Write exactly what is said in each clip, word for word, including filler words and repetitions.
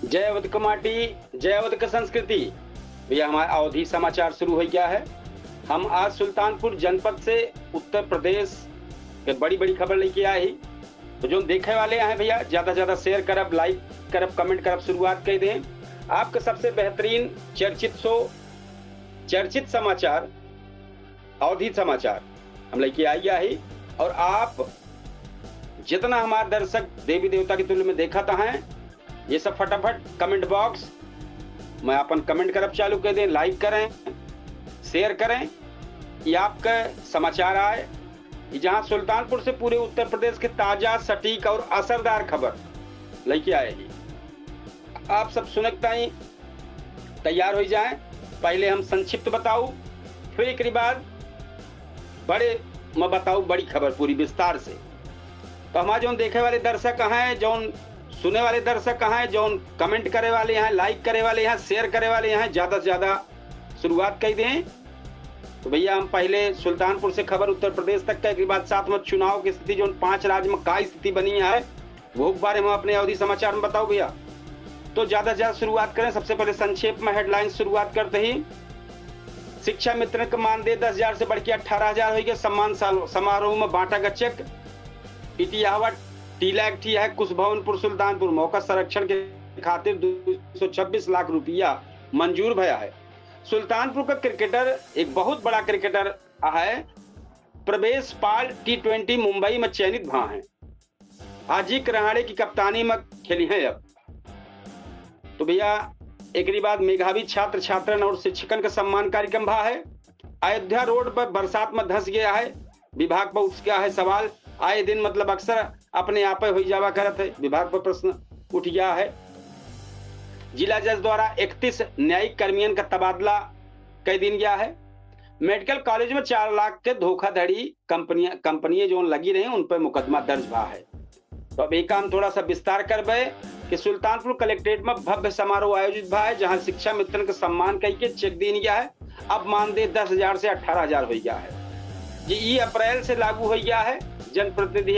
जय अवध क माटी, जय अवध क संस्कृति। भैया, हमारा अवधी समाचार शुरू हो गया है। हम आज सुल्तानपुर जनपद से उत्तर प्रदेश के बड़ी बड़ी खबर लेके आए ही। तो जो देखे वाले हैं भैया, ज्यादा से ज्यादा share करब, like करब, comment करब, शुरुआत कर दें। आपके सबसे बेहतरीन चर्चित show, चर्चित समाचार, अवधी समाचार हम लेके आई ही। और आप जितना हमारे दर्शक देवी देवता की तुल्य में देखत हैं, ये सब फटाफट comment box में अपन comment करब चालू कर दें, like करें, share करें। ये आपका समाचार आए, ये जहां सुल्तानपुर से पूरे उत्तर प्रदेश के ताजा, सटीक और असरदार खबर लेके आए ही। आप सब सुनक ताई तैयार हो जाएं। पहले हम संक्षिप्त बताऊ, फिर एक बाद बड़े में बताऊ बड़ी खबर पूरी विस्तार से। तो हमारे जौन देखे वाले दर्शक हैं, जौन सुने वाले दर्शक हैं, जौन comment करे वाले हैं, like करे वाले हैं, share करे वाले हैं, ज्यादा से ज्यादा शुरुआत कर दें। तो भैया, हम पहले सुल्तानपुर से खबर उत्तर प्रदेश तक का, एक बाद साथ में चुनाव की स्थिति, जौन पांच राज्य में का स्थिति बनी है, वो के बारे में अपने अवधी समाचार में बताओ भैया। तो ज्यादा से ज्यादा शुरुआत करें, सबसे पहले संक्षेप में headline शुरुआत करते ही, शिक्षा मित्रन के मानदेय दस हजार से बढ़ के अठारह हजार होइ गए। सम्मान साल-, समारोह में बांटा गया cheque। इटियावा टीला एक ठी है, कुशभवनपुर सुल्तानपुर, मौका संरक्षण के खातिर दो सौ छब्बीस लाख रुपया मंजूर भया है। सुल्तानपुर का cricketer, एक बहुत बड़ा cricketer है, प्रवेश पाल, T twenty मुंबई में चयनित भा हैं। अजिंक्य रहाणे की कप्तानी में खेली हैं अब। तो भैया, एकरी बाद मेघावी छात्र छात्रन और शिक्षकन का सम्मान कार्यक्रम भा है। अयोध्या रोड पर बरसात में धंस गया है, विभाग पर उठ गया है सवाल। आए दिन, मतलब, अक्सर अपने आप होइ जावा करत है, विभाग पर प्रश्न उठ गया है। जिला जज द्वारा इकतीस न्यायिक कर्मियन का तबादला कई दिन गया है। मेडिकल कॉलेज में चार लाख के धोखाधड़ी कंपनियां, कंपनियां जो लगी रही, उन पर मुकदमा दर्ज भा है। तो अब एक काम थोड़ा सा विस्तार करबे कि सुल्तानपुर कलेक्ट्रेट में भव्य समारोह आयोजित भा है, जहां शिक्षा मित्रन के सम्मान कई के cheque दीन गया है। अब मानदेय दस हजार से अठारह हजार हो गया है। ये ई अप्रैल से लागू हो गया है। जनप्रतिनिधि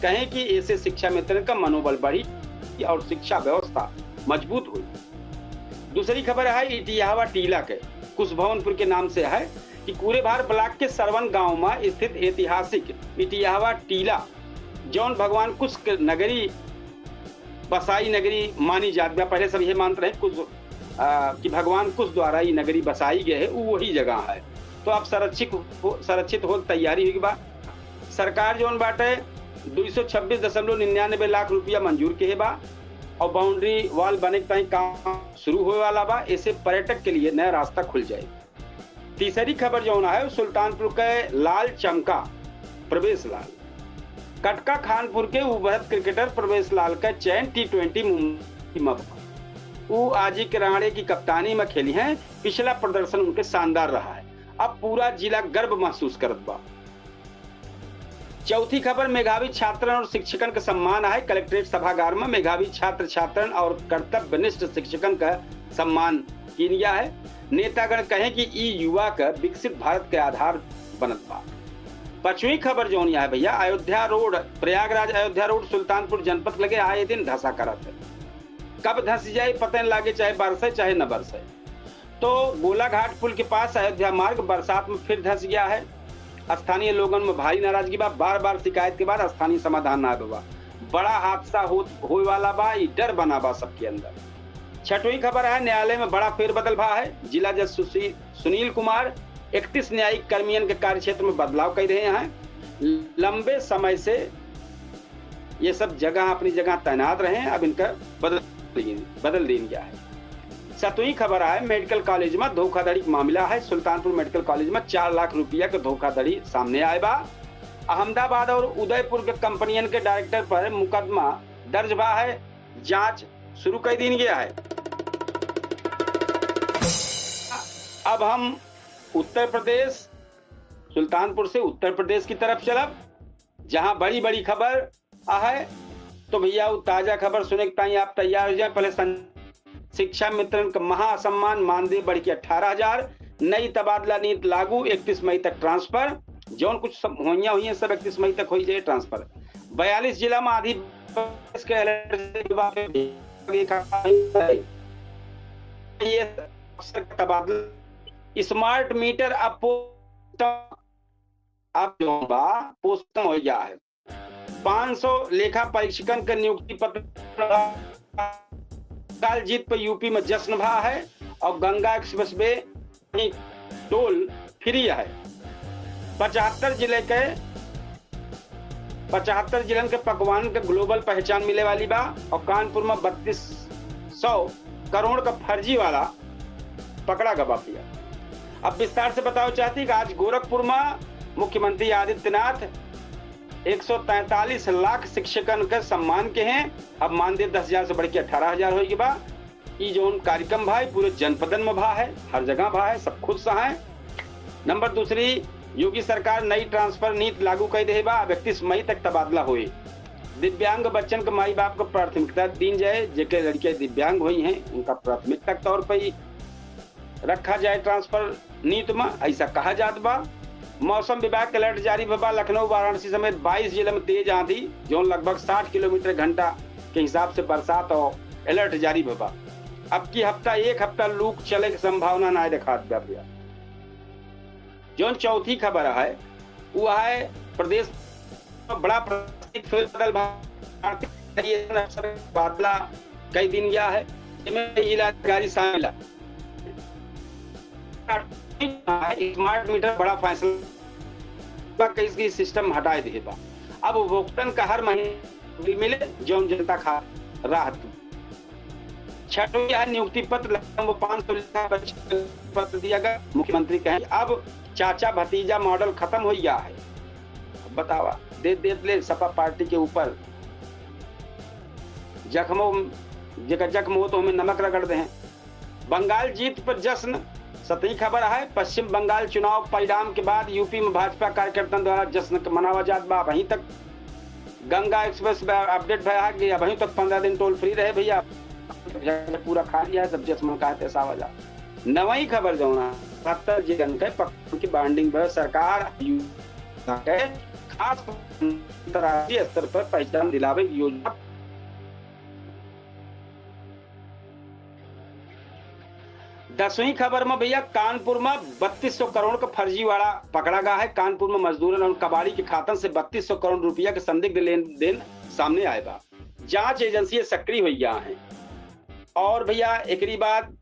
कहें कि ऐसे शिक्षा मित्रन का मनोबल बढ़ी और शिक्षा व्यवस्था मजबूत हुई। दूसरी खबर है इटियावा टीला के, कुशभवनपुर के नाम से है, कि कूरेभार ब्लॉक के सरवन गांव में स्थित ऐतिहासिक इटियावा टीला, जौन भगवान कुश के नगरी, बसाई नगरी मानी जात बा। पहले सब ये मानत रहे कुश, आ, कि भगवान कुश द्वारा ई नगरी बसाई गए है, उ वही जगह है। तो अब संरक्षित हो, संरक्षित हो तैयारी हुई बा। सरकार जौन बाटे दो सौ छब्बीस दशमलव निन्यानवे लाख रुपया मंजूर के बा और boundary wall बने के ताई काम शुरू होए वाला बा। ऐसे पर्यटक के लिए नया रास्ता खुल जाए। तीसरी खबर जौन है, सुल्तानपुर के लाल चमका प्रवेश लाल। कटका खानपुर के उभरत cricketer प्रवेश लाल का चयन T twenty मुंबई में भा। उ अजिंक्य रहाणे की कप्तानी में खेली हैं। पिछला प्रदर्शन उनके शानदार रहा है। अब पूरा जिला गर्व महसूस करत बा। चौथी खबर मेघावी छात्रन और शिक्षकन के सम्मान है। कलेक्ट्रेट सभागार में मेघावी छात्र छात्रन और कर्तव्यनिष्ठ शिक्षकन का सम्मान कीन गया है। नेतागण कहें कि ई युवा का विकसित भारत के आधार बनत बा। पांचवी खबर जौन यह है भैया, अयोध्या रोड, प्रयागराज अयोध्या रोड सुल्तानपुर जनपद लगे आए दिन धंसा करत है। कब धंस जाए पता न लागे, चाहे बरसे चाहे न बरसे। तो गोलाघाट पुल के पास अयोध्या मार्ग बरसात में फिर धंस गया है। स्थानीय लोगन में भारी नाराजगी बा। बार बार शिकायत के बाद स्थानीय समाधान ना बा। बड़ा हादसा हो, होए वाला बा, ई डर बना बा सबके अंदर। छठवीं खबर है, न्यायालय में बड़ा फेरबदल भा है। जिला जज सुशी-, सुनील कुमार इकतीस न्यायिक कर्मियन के कार्यक्षेत्र में बदलाव कर रहे हैं। लंबे समय से ये सब जगह अपनी जगह तैनात रहे, अब इनका बदल, बदल दीन गया है। सतवीं खबर है, मेडिकल कॉलेज में धोखाधड़ी का मामला है। सुल्तानपुर मेडिकल कॉलेज में चार लाख रुपया के धोखाधड़ी सामने आए बा। अहमदाबाद और उदयपुर के कंपनियन के डायरेक्टर पर मुकदमा दर्ज बा है, जांच शुरू कर दीन गया है। अब हम उत्तर प्रदेश, सुल्तानपुर से उत्तर प्रदेश की तरफ चलब, जहां बड़ी बड़ी खबर है। तो भैया, वो ताजा खबर सुने के ताई आप तैयार हो जाए। पहले सं-, शिक्षा मित्रन का महासम्मान, मानदेय बढ़ के अठारह हजार, नई तबादला नीति लागू, इकतीस मई तक transfer। जौन कुछ सब हुइयां हुई हैं, सब इकतीस मई तक हो जाए transfer। बयालीस जिला में आधी बारिश के alert से ये अफसर का तबादला, स्मार्ट मीटर अब पोस्ट, अब जो बा, पोस्ट हो गया है। पाँच सौ लेखा परीक्षकन के नियुक्ति पत्र। काल जीत पर यूपी में जश्न भा है और गंगा एक्सप्रेस वे टोल फ्री है। पचहत्तर जिले के, पचहत्तर जिलन के पकवान के ग्लोबल पहचान मिले वाली बा और कानपुर में बत्तीस सौ करोड़ का फर्जी वाला पकड़ा गवा भैया। अब विस्तार से बताओ चाहती कि आज गोरखपुर में मुख्यमंत्री आदित्यनाथ एक सौ तैंतालीस लाख शिक्षकन के सम्मान के हैं। अब मानदेय दस हजार से बढ़ के अठारह हजार होइ गवा। ई जौन कार्यक्रम भा, ई पूरे जनपदन में भा है, हर जगह भा है, सब खुश हैं। नंबर दूसरी, योगी सरकार नई ट्रांसफर नीति लागू कर दे बा, अब इकतीस मई तक तबादला होए। दिव्यांग बच्चन के माई बाप को प्राथमिकता दीन जाए, जेके लड़कियां दिव्यांग हुई हैं, उनका प्राथमिकता के तौर पर ही रखा जाए ट्रांसफर नीति में, ऐसा कहा जात बा। मौसम विभाग के अलर्ट जारी भा बा, लखनऊ, वाराणसी समेत बाईस जिले में तेज आंधी, जौन लगभग साठ किलोमीटर घंटा के हिसाब से बरसात और अलर्ट जारी भा बा। अब की हफ्ता, एक हफ्ता लू चले के संभावना ना दिखात बा भैया। जौन चौथी खबर है, वो है प्रदेश में बड़ा प्रशासनिक फेरबदल भा, भारतीय अफसर बादला कई दिन गया है, जिसमें जिलाधिकारी शामिल है। स्मार्ट मीटर बड़ा फैसला, इसकी सिस्टम हटाए दे बा। अब उपभोक्तन का हर महीने बिल मिले, जौन जनता खा राहत। छठवीं है नियुक्ति पत्र, लगभग पाँच सौ लेखा परीक्षा पत्र दिया गया। मुख्यमंत्री कहें, अब चाचा भतीजा मॉडल खत्म हो गया है। अब बतावा, दे दे ले सपा पार्टी के ऊपर जख्मों, जेकर जख्म हो तो हमें नमक रगड़ दे हैं। बंगाल जीत पर जश्न। सतही खबर है, पश्चिम बंगाल चुनाव परिणाम के बाद यूपी में भाजपा कार्यकर्ताओं द्वारा जश्न क-, मनावा जात बा। वहीं तक गंगा एक्सप्रेस पे अपडेट भया है कि अबहीं तक पन्द्रह दिन टोल फ्री रहे भैया, पूरा खाली है, सब जश्न का है, तैसा वजह। नवई खबर जौन है, सत्तर जिलन के पकवान की बांडिंग पर सरकार यू-, के खास अंतर्राष्ट्रीय स्तर पर पहचान दिलावे की योजना। दसवीं खबर में भैया, कानपुर में बत्तीस सौ करोड़ का फर्जीवाड़ा पकड़ा गया है। कानपुर में मजदूरन और कबाड़ी के खातन से बत्तीस सौ करोड़ रुपया के संदिग्ध लेन देन सामने आए बा। जांच एजेंसी सक्रिय हो गया है। और भैया, एकरी बाद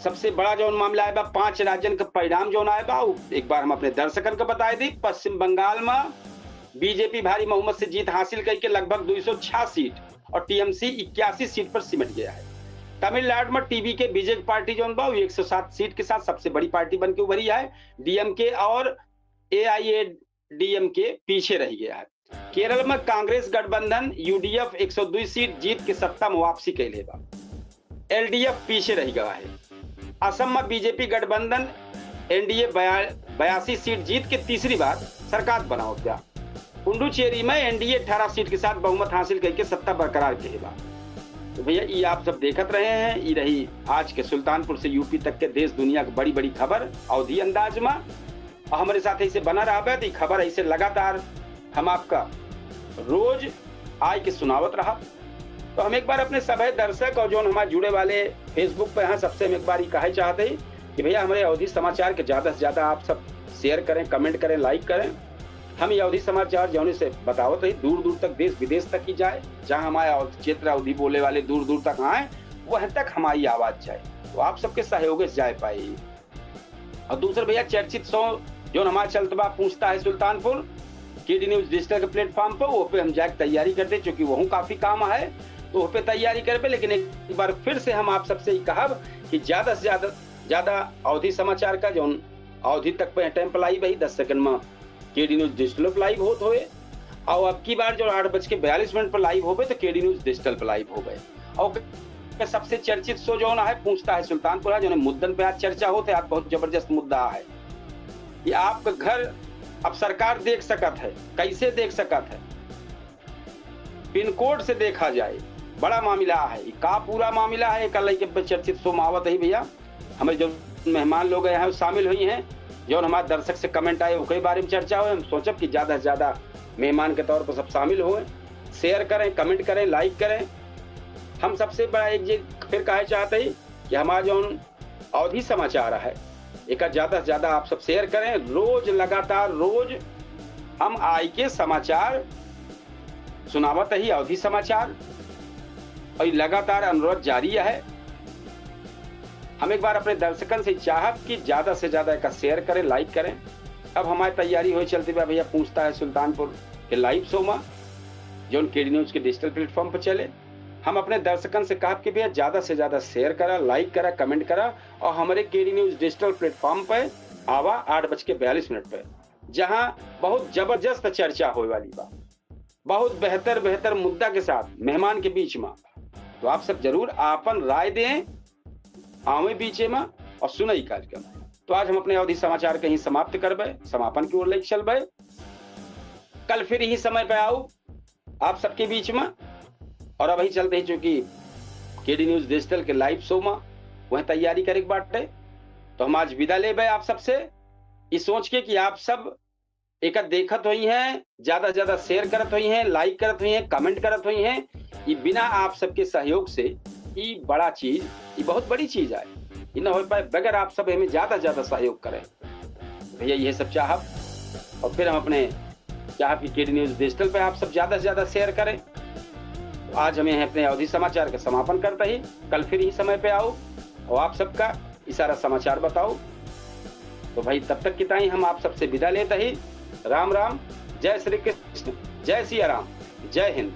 सबसे बड़ा जौन मामला आए बा, पांच राज्यन का परिणाम जौन आए बा, उ एक बार हम अपने दर्शकन का बताए दी। पश्चिम बंगाल में बीजेपी भारी बहुमत से जीत हासिल करके लगभग दो सौ छह सीट और टीएमसी इक्यासी सीट पर सिमट गया है। तमिलनाडु में टीवी के बीजेपी पार्टी जौन बा, वो एक सौ सात सीट के साथ सबसे बड़ी पार्टी बन के उभरी है। डीएमके और एआईएडीएमके पीछे रह गया है। केरल में कांग्रेस गठबंधन यूडीएफ एक सौ दो सीट जीत के सत्ता में वापसी कैले बा। एलडीएफ पीछे रह गया है। असम में बीजेपी गठबंधन एनडीए बया-, बयासी सीट जीत के तीसरी बार सरकार बनावत बा। पुडुचेरी में एनडीए अठारह सीट के साथ बहुमत हासिल करके सत्ता बरकरार के बा। तो भैया, ये आप सब देखत रहे हैं, ये रही आज के सुल्तानपुर से यूपी तक के देश दुनिया के बड़ी बड़ी खबर अवधी अंदाज में। और हमारे साथ ऐसे बना रहबे तो ये खबर ऐसे लगातार हम आपका रोज आए के सुनावत रहा। तो हम एक बार अपने सभे दर्शक और जौन हमारे जुड़े वाले Facebook पे हैं, सबसे हम एक बार ये कहे चाहते हैं कि भैया, हमारे अवधी समाचार के ज्यादा से ज्यादा आप सब शेयर करें, कमेंट करें, लाइक करें। हम ये अवधी समाचार जौन से बतावत रही, दूर दूर तक, देश विदेश तक ही जाए, जहाँ हमारे अवध-, क्षेत्र अवधी बोले वाले दूर दूर तक आए, वह तक हमारी आवाज जाए, तो आप सबके सहयोग से जाए पाए। और दूसर भैया, चर्चित शो जौन हमार चलत बा, पूछता है सुल्तानपुर, केडी न्यूज डिजिटल के प्लेटफॉर्म पर, वो पे हम जाके तैयारी करते, चूंकि वहू काफी काम है, तो वो पे तैयारी करबे। लेकिन एक बार फिर से हम आप सबसे ही कहब कि ज्यादा से ज्यादा, ज्यादा अवधी समाचार का जौन अवधी तक पे टाइम पर लाइव है, दस सेकंड में केडी न्यूज डिजिटल पर लाइव होत होए, और अब की बार जो आठ बज के बयालीस मिनट पर लाइव होबे, तो केडी न्यूज डिजिटल पर लाइव होबे। और सबसे चर्चित शो जौन है, पूछता है सुल्तानपुर है, जौन मुद्दन पे आज चर्चा होत है। आज बहुत जबरदस्त मुद्दा है कि आपका घर अब सरकार देख सकत है, कैसे देख सकत है, पिन कोड से देखा जाए। बड़ा मामला है, का पूरा मामला है, एक लइके पे चर्चित शो में आवत है भैया। हमारे जो मेहमान लोग हैं, शामिल हुई हैं, जौन हमारे दर्शक से कमेंट आए, ओकरे बारे में चर्चा हो। हम सोचब कि ज्यादा से ज्यादा मेहमान के तौर पर सब शामिल होए, शेयर करें, कमेंट करें, लाइक करें। हम सबसे बड़ा एक चीज फिर कहे चाहते ही कि हमारा जौन अवधी समाचार है, एका ज्यादा से ज्यादा आप सब share करें। रोज, लगातार रोज हम आइके समाचार सुनावत ही, अवधी समाचार, और ये लगातार अनुरोध जारी है। हम एक बार अपने दर्शकन से चाहब कि ज्यादा से ज्यादा एका share करें, like करें। अब हमारी तैयारी हो चलती बा भैया, पूछता है सुल्तानपुर के live show में, जौन केडी न्यूज के digital platform पर चले। हम अपने दर्शकन से कहब कि भैया, ज्यादा से ज्यादा share करा, like करा, comment करा, और हमारे केडी न्यूज digital platform पे आवा आठ बज के बयालीस मिनट पे, जहां बहुत जबरदस्त चर्चा होए वाली बा, बहुत बेहतर बेहतर मुद्दा के साथ मेहमान के बीच में। तो आप सब जरूर आपन राय दें, आवे बीचे में और सुनई कार्यक्रम। तो आज हम अपने अवधी समाचार के ही समाप्त करबे, समापन की ओर लेके चलबे। कल फिर यही समय पे आऊ आप सबके बीच में। और अभी चलते ही चूंकि केडी न्यूज डिजिटल के live show में वह तैयारी करे के बाटे, तो हम आज विदा लेबे आप सबसे, ई सोच के कि आप सब एका देखत होइहैं, ज्यादा से ज्यादा share करत होइहैं, like करत होइहैं, comment करत होइहैं। ई बिना आप सबके सहयोग से ई बड़ा चीज, ई बहुत बड़ी चीज आए, ई न हो पाए बगैर आप सब एमे ज्यादा से ज्यादा सहयोग करें। भैया, ये सब चाहब, और फिर हम अपने चाहब कि केडी न्यूज डिजिटल पे आप सब ज्यादा से ज्यादा share करें। तो आज हम यहाँ अपने अवधी समाचार का समापन करता ही, कल फिर यही समय पे आऊ और आप सबका ई सारा समाचार बताऊ। तो भाई, तब तक की ताई हम आप सबसे विदा लेता ही। राम राम, जय श्री कृष्ण, जय सिया राम, जय हिंद।